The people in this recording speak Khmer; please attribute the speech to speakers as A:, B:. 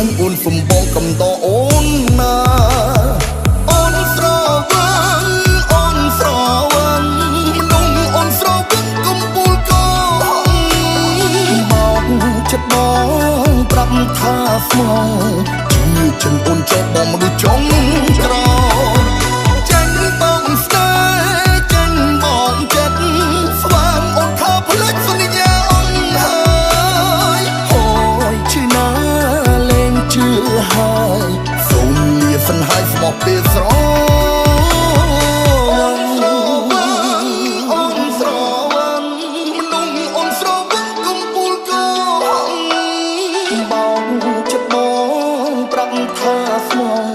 A: នឹងអូនសំបងកំដរអូនណាអូនស្រវឹងអូនស្រវឹងមនុស្សអូនស្រវឹងកំពូលកបោកចិត្តបងប្រាប់ថាស្មងជឿចិនអូនចោលបងមនុស្សចុងក្រោយ ចាញ់បងស្នេហ៍ចាញ់បងចិត្តស្វាមអូនថាផ្លេចសន្យាអងហើយហយឈឺណាលែងជឿហើយសូមលាសិនហើយស្មោះពេលស្រអូនស្រវឹងអូនស្រវឹងមនុស្សអូនស្រវឹងកំពូលកងបោកចិត្តបងប្រាប់ថាស្មង